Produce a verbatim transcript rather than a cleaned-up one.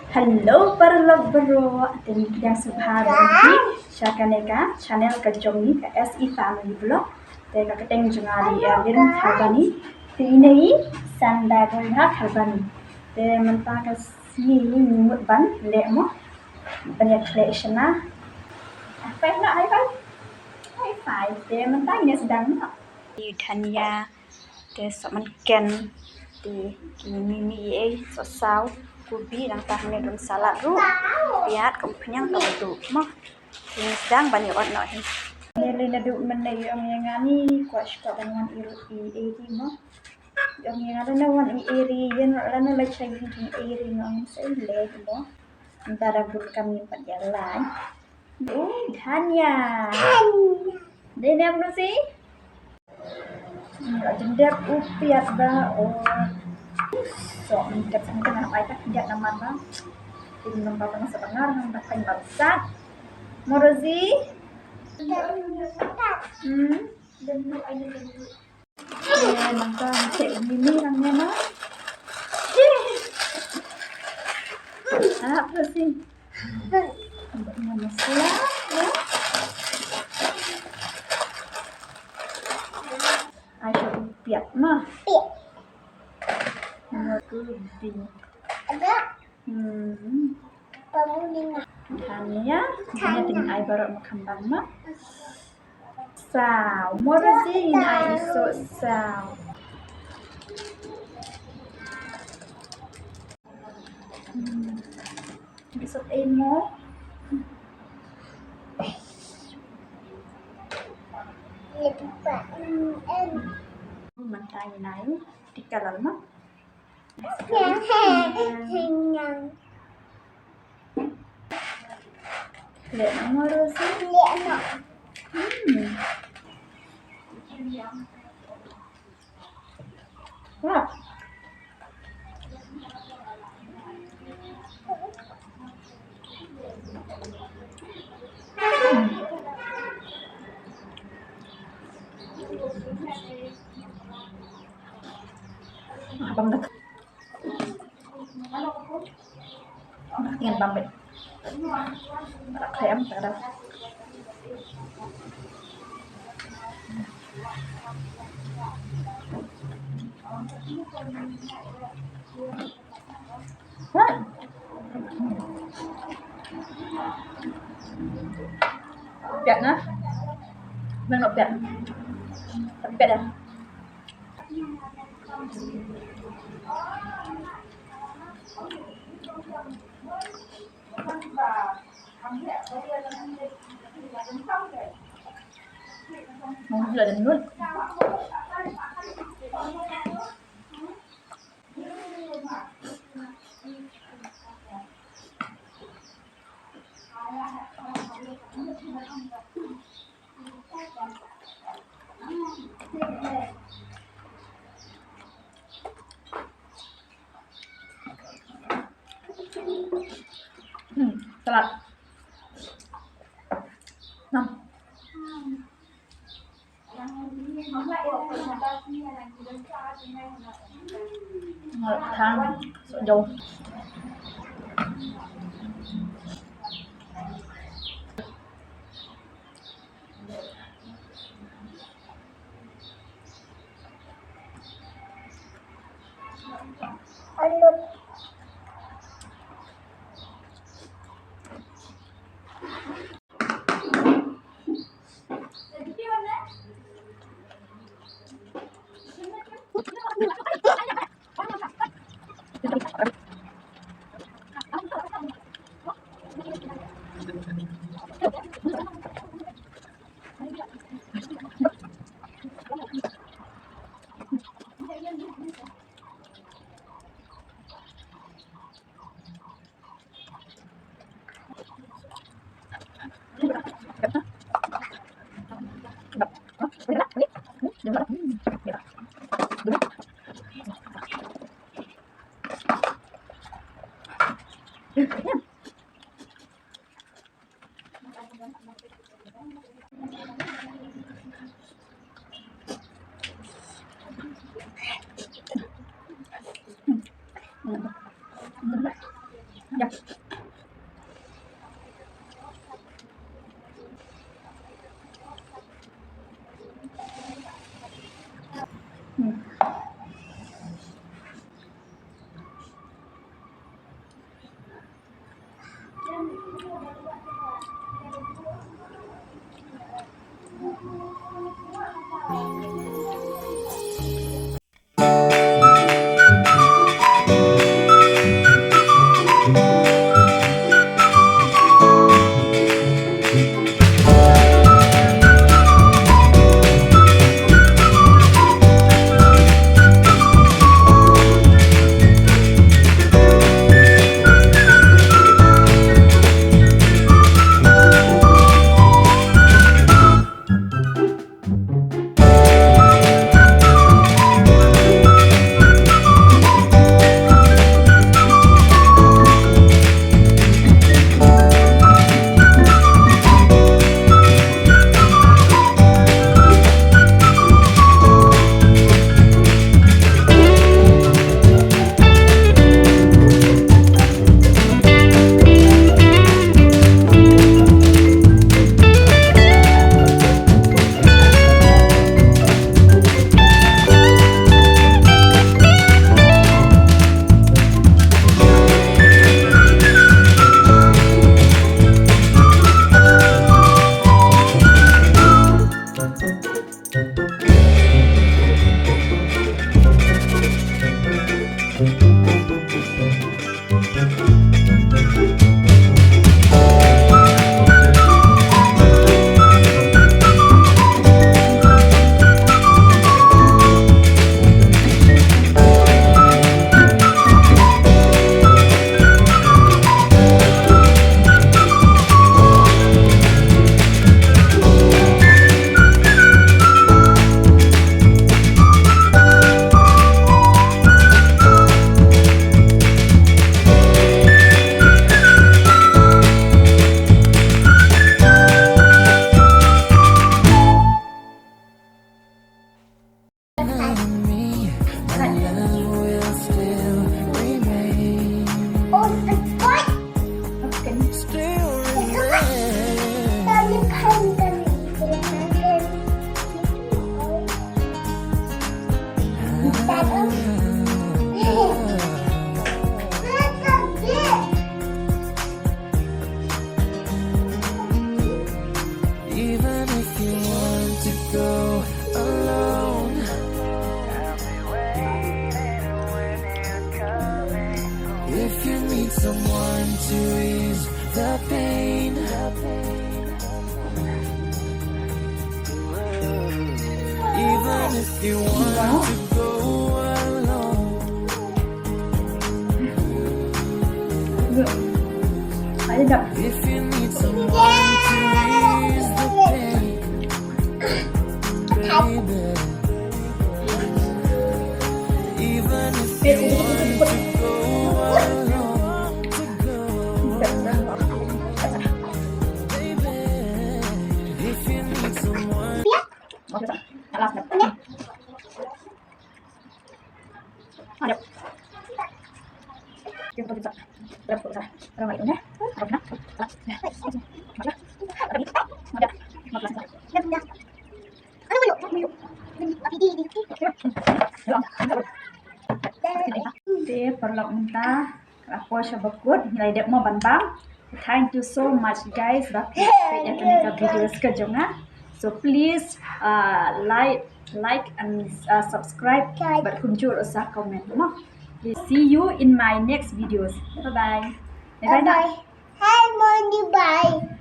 Hello paralok baroh, te ngi pdiang sngewbha ïa phi sha kane ka channel ka jong ngi ka S E Family Vlog. Te ka kyrteng jong nga dei Erwin Kharbani. Te ine i Sanda Gulha Kharbani. Te mynta ka sngi ngi mut ban leh mo, ban ïa khleh shna. High five na, high five. High five. Te mynta ngi sdang mo. I Dhania, te sohmynken, te ki mih mih ei, sohsaw, kubi, nangta hangne don salad ruh, piat, ka umphniang, ka baduk mo. Te ngi sdang ban ïa ot noh hi. Ngi leit naduh mynne, i ong ïa nga ngi kwah shuh ban wan ïa i, i, i, i mo. I ong ïa nga lano wan i, i, i, ïa lano leit sha ïing jong i, i, i, nga ong sa leit mo. Mynta da bun kam ngi pat ïa lait. Oh, Dhania. Dhania. Dei ne em Lucy? Ïa, jendep u piat ba, oh. So, jendep sangkun hap ai tak jat naman ba. Tim nang ba pang sa bangar, nang ba pang ba sat. Mo Rosie? Hmm? Eh, nangta ngi cek mimi nang ne ma. Ah, apa sih? Nang masala, ya. Ai, so piat ma. Piat. Nang tu di. Ada. Hmm. Pamulinga. Tania, Tania tin ai baroh ma khambang ma. Saw, mo Rosie in ai iso saw. Hmm. Iso ei mo. Mantai nai, tika lal ma. Leh noh mo Rosie. Leh noh. Hmm. Wah. Abang dah. Ngan bam bet. Rak klem, tak ada. Hah? Piat na? Nang nok piat. Piat dah. Hmm, salad. Nam. Ngalap thang, sok jauh. Even if you want to go alone, if you need someone to ease the pain, even if you want to go alone, if you need someone to ease the pain, baby, even if you want to go alone, to go alone, baby, if you need someone. Te paralok mynta ka la poi sha ba kut, ngi la dep mo ban bam. Thank you so much guys ba phi peit ïa kane ka videos ka jong nga. So please, uh, like, like and, uh, subscribe bad kumjuh ruh sa comment mo. Please see you in my next videos. Bye bye. Bye bye. Bye bye. Hi Moni, bye.